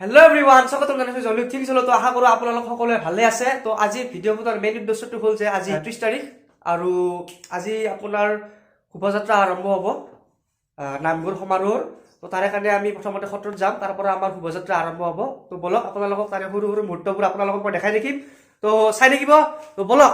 Hello' everyone, স্বাগতম জনাইছোঁ জলিও ঠিক চলো। তো আশা কৰোঁ আপোনালোক সকলোৱে ভালে আছে। তো আজি ভিডিঅ' বনোৱাৰ মেইন উদ্দেশ্যটো হ'ল যে আজি 30 তাৰিখ আৰু আজি আপোনাৰ শোভাযাত্ৰা আৰম্ভ হ'ব নামঘৰ সমাৰোহৰ। তো তাৰে কাৰণে আমি প্ৰথমতে সত্ৰত যাম, তাৰ পৰা আমাৰ শোভাযাত্ৰা আৰম্ভ হ'ব। তো ব'লক, আপোনালোকক তাৰে সৰু সৰু মুহূৰ্তবোৰ আপোনালোকক মই দেখাই থাকিম, তো চাই থাকিব। তো ব'লক।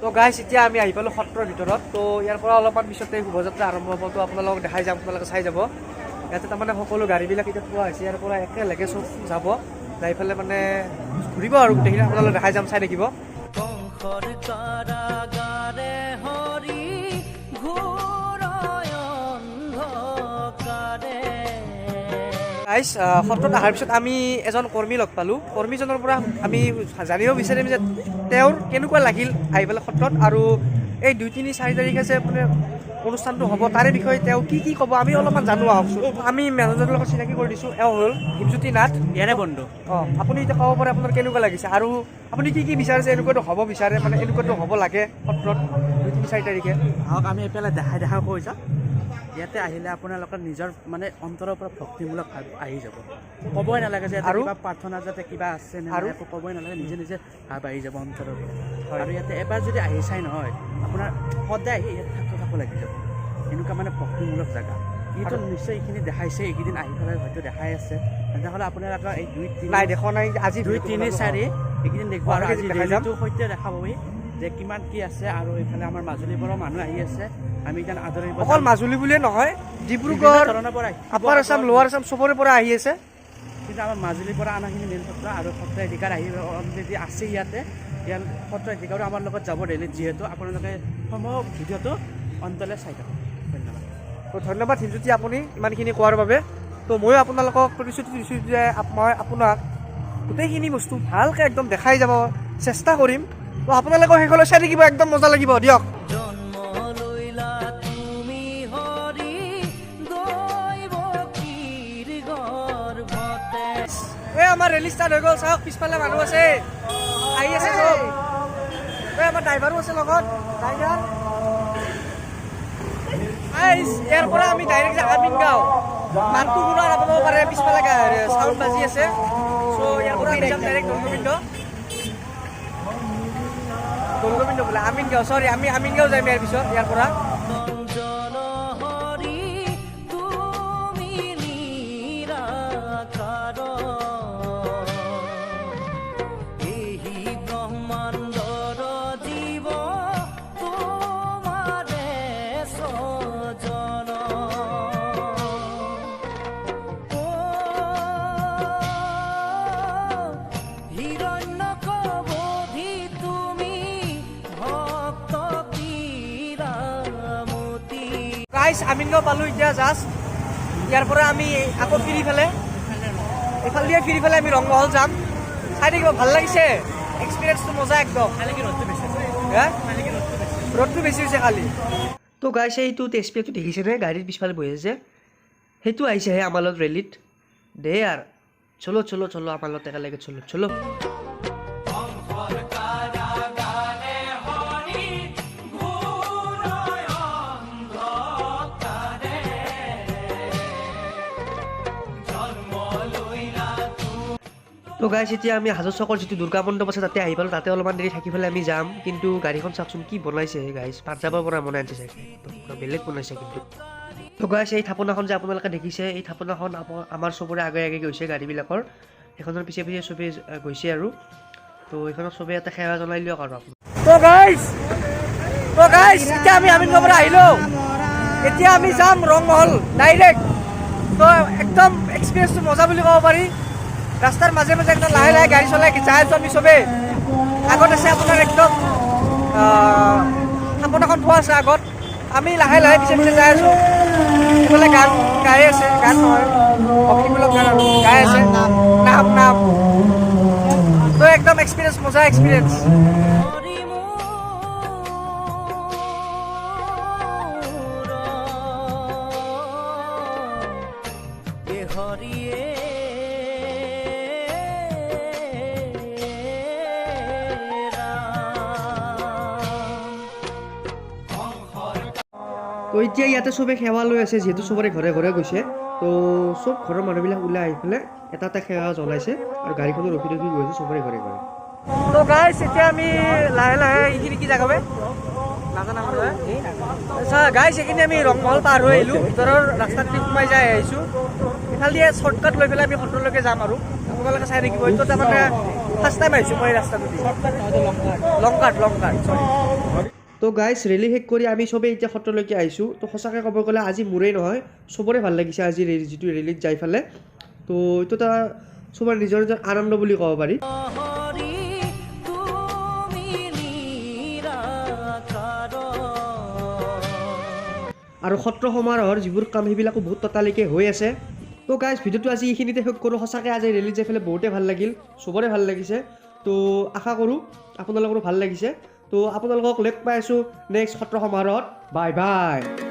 তো গাইছ, এতিয়া আমি আহি পালোঁ সত্ৰৰ ভিতৰত। তো ইয়াৰ পৰা অলপমান পিছতে শোভাযাত্ৰা আৰম্ভ হ'ব। তো আপোনালোকক দেখাই যাম, আপোনালোকে চাই যাব। ইয়াতে তাৰমানে সকলো গাড়ীবিলাক এতিয়া থোৱা হৈছে, ইয়াৰ পৰা একেলগে চব যাব, যাই পেলাই মানে ঘূৰিব আৰু গোটেইখিনি আপোনালোক দেখাই যাম, চাই থাকিব। কংসৰ কাৰাগাৰে হৰি ঘূৰয় অন্ধকাৰে। গাইছ, সত্ৰত অহাৰ পিছত আমি এজন কৰ্মী লগ পালোঁ। কৰ্মীজনৰ পৰা আমি জানিব বিচাৰিম যে তেওঁৰ কেনেকুৱা লাগিল আহি পেলাই সত্ৰত আৰু এই 2, 3, 4 তাৰিখে যে মানে অনুষ্ঠানটো হ'ব, তাৰে বিষয়ে তেওঁ কি কি ক'ব আমি অলপমান জানো আহকচোন। আমি মেনেজাৰৰ লগত চিনাকি কৰি দিছোঁ। এওঁ হ'ল হিমজ্যোতি নাথ। ইয়াৰে বন্ধু। অঁ, আপুনি এতিয়া ক'ব পাৰে আপোনাৰ কেনেকুৱা লাগিছে আৰু আপুনি কি কি বিচাৰিছে, এনেকুৱাটো হ'ব বিচাৰে, মানে এনেকুৱাটো হ'ব লাগে সত্ৰত 2, 3, 4 তাৰিখে। আহক, আমি এইফালে দেখাই দেখাই কৈ যাওঁ। ইয়াতে আহিলে আপোনালোকৰ নিজৰ মানে অন্তৰৰ পৰা ভক্তিমূলক ভাৱ আহি যাব। ক'বই নালাগে যে ইয়াতে আৰু? কিবা প্ৰাৰ্থনা যাতে কিবা আছে নে আৰু? নাই, একো ক'বই নালাগে, নিজে নিজে ভাৱ আহি যাব অন্তৰৰ পৰা। হয়। আৰু ইয়াতে এবাৰ যদি আহি চাই নহয়, আপোনাৰ সদায় আহি ইয়াত থাকো থাকো লাগি যাব, এনেকুৱা মানে ভক্তিমূলক জেগা। এইটো নিশ্চয় এইখিনি দেখাইছে, এইকেইদিন আহি পেলাই হয়তো দেখাই আছে। তেনেহ'লে আপোনালোকৰ এই 2, 3 নাই, দেখা নাই আজি। 2, 3, 4 এইকেইদিন দেখব আৰু এইকেইদিন আজি দেখাই যাম। ৰেলীটোৰ সৈতে দেখাবহি যে কিমান কি আছে। আৰু এইফালে আমাৰ মাজুলীৰ পৰাও মানুহ আহি আছে, আমি এতিয়া আদৰিব অকল যাম। মাজুলী বুলিয়ে নহয়, বিভিন্ন ডিব্ৰুগড়, ধৰণৰ পৰা আপাৰ আছাম, লোৱাৰ আছাম চবৰে পৰা আহি আছে। কিন্তু আমাৰ মাজুলীৰ পৰা অনাখিনি মেইন সত্ৰ আৰু সত্ৰাধিকাৰ আহি অলৰেডি আছে ইয়াতে। ইয়াৰ সত্ৰাধিকাৰো আমাৰ লগত যাব ৰেলীত, যিহেতু আপোনালোকে সমূহ ভিডিঅ'টো অন্তলৈ চাই থাকক। ধন্যবাদ। তো ধন্যবাদ হিমজ্যোতি, আপুনি ইমানখিনি কোৱাৰ বাবে। তো ময়ো আপোনালোকক প্ৰতিশ্ৰুতি দিছোঁ যে মই আপোনাক গোটেইখিনি বস্তু ভালকৈ একদম দেখাই যাব চেষ্টা কৰিম। তো আপোনালোকেও শেষলৈ চাই থাকিব, একদম মজা লাগিব দিয়ক। জন্ম লৈলা তুমি হৰি দৈৱকীৰ গৰ্ভতে। এই আমাৰ ৰেলী ষ্টাৰ্ট হৈ গ'ল। চাওক, পিছফালে মানুহ আছে, আহি আছে চব। এই আমাৰ ড্ৰাইভাৰো আছে লগত, ড্ৰাইভাৰ। ইয়াৰ পৰা আমি ডাইৰেক্ট যাম আমিনগাঁও। মাতটো শুনা নাপাব পাৰে, পিছফালে চাউণ্ড বাজি আছে। চ' ইয়াৰ পৰা আমি যাম ডাইৰেক্ট দৌলগোবিন্দ, দৌলগোবিন্দ বোলে, আমিনগাঁও, চৰি, আমি আমিনগাঁও যাম ইয়াৰ পিছত ইয়াৰ পৰা। জন হৰি তুমি নিৰাকাৰ, এহি ব্ৰহ্মাণ্ডৰ জীৱ তোমাৰে স্বজন। অ হিৰণ্য কবধি তুমি ভক্ত মতি। গাইছ, আমিনগাঁও পালোঁ এতিয়া জাষ্ট। ইয়াৰ পৰা আমি আকৌ ফিৰি পেলাই এইফাল দিয়ে ফিৰি পেলাই আমি ৰংমহল যাম। চাই থাকিব, ভাল লাগিছে, এক্সপিৰিয়েঞ্চটো মজা একদম। হা? ৰ'দটো বেছি হৈছে কালি। তো গাইছ, এইটো তেজপিয়াটো দেখিছেনে, গাড়ীৰ পিছফালে বহি আছে, সেইটো আহিছেহে আমাৰ লগত ৰেলীত। দে আৰু চলো চলো চলো, আমাৰ লগত একেলগে চলো চলো। কাৰাগাৰে হৰি ঘূৰয় অন্ধকাৰে। জন্ম লৈলা তো গাইছ, এতিয়া আমি হাজো চকৰ যিটো দুৰ্গা মণ্ডপ আছে তাতে আহি পালোঁ। তাতে অলপমান দেৰি থাকি পেলাই আমি যাম। কিন্তু গাড়ীখন চাওকচোন, কি বনাইছে গাইছ, পাঞ্জাৱৰ পৰা বনাই আনিছে চাগে, একদম পুৰা বেলেগ বনাইছে কিন্তু। তো গাইছ, এই থাপনাখন যে আপোনালোকে দেখিছে, এই থাপনাখন আমাৰ চবৰে আগে আগে গৈছে গাড়ীবিলাকৰ, সেইখনৰ পিছে পিছে চবেই গৈছে আৰু। তো এইখনক চবেই এটা সেৱা জনাই দিয়ক আৰু আপুনি। তো গাইছ, এতিয়া আমি আমিনগাঁৱৰ পৰা আহিলোঁ, এতিয়া আমি যাম ৰংমহল ডাইৰেক্ট। তো একদম এক্সপিৰিয়েঞ্চটো মজা বুলি ক'ব পাৰি। ৰাস্তাৰ মাজে মাজে একদম লাহে লাহে গাড়ী চলাই যাই আছোঁ আমি চবেই। আগত আছে আপোনাৰ একদম থাপনাখন থোৱা আছে আগত, আমি লাহে লাহে পিছে পিছে যাই আছোঁ। এইফালে গান গাই আছে, গান নহয়, ভক্তিমূলক গান আৰু গাই আছে, নাম নাম। তো একদম এক্সপিৰিয়েঞ্চ মজা এক্সপিৰিয়েঞ্চ। হৰি মোৰ এ হৰিয়ে ৰাম। তো এতিয়া ইয়াতে চবে সেৱা লৈ আছে, যিহেতু চবৰে ঘৰে ঘৰে গৈছে। তো চব ঘৰৰ মানুহবিলাক ওলাই আহি পেলাই এটা এটা সেৱা জনাইছে আৰু গাড়ীখনো ৰখি ৰখি গৈছে চবৰে ঘৰে ঘৰে। তো গাইছ, এতিয়া আমি লাহে লাহে, এইখিনি কি জেগা বে নাজানা? আচ্ছা গাইছ, এইখিনি আমি ৰংমহল পাৰ হৈ আহিলোঁ। ভিতৰৰ ৰাস্তাত সোমাই যাই আহিছোঁ। ইফাল দিয়ে শ্বৰ্টকাট লৈ পেলাই আমি সত্ৰলৈকে যাম আৰু আপোনালোকে চাই থাকিব। এইটো তাৰমানে ফাৰ্ষ্ট টাইম আহিছোঁ মই এই ৰাস্তাটো দি। Long cut, long cut, sorry. তো গাইছ, ৰেলী শেষ কৰি আমি চবেই এতিয়া সত্ৰলৈকে আহিছোঁ। তো সঁচাকৈ ক'ব গ'লে আজি মোৰেই নহয়, চবৰে ভাল লাগিছে আজি ৰেলী, যিটো ৰেলীত যাই পেলাই। তো এইটো এটা চবৰে নিজৰ নিজৰ আনন্দ বুলি ক'ব পাৰি। হৰি তুমি নিৰাকাৰ। আৰু সত্ৰ সমাৰোহৰ যিবোৰ কাম, সেইবিলাকো বহুত ততালিকে হৈ আছে। তো গাইজ, ভিডিঅ'টো আজি এইখিনিতে শেষ কৰোঁ। সঁচাকৈ আজি ৰেলীত যাই পেলাই বহুতেই ভাল লাগিল, চবৰে ভাল লাগিছে। তো আশা কৰোঁ আপোনালোকৰো ভাল লাগিছে। তো আপোনালোকক লগ পাই আছোঁ নেক্সট সত্ৰ সমাৰোহত। Bye bye.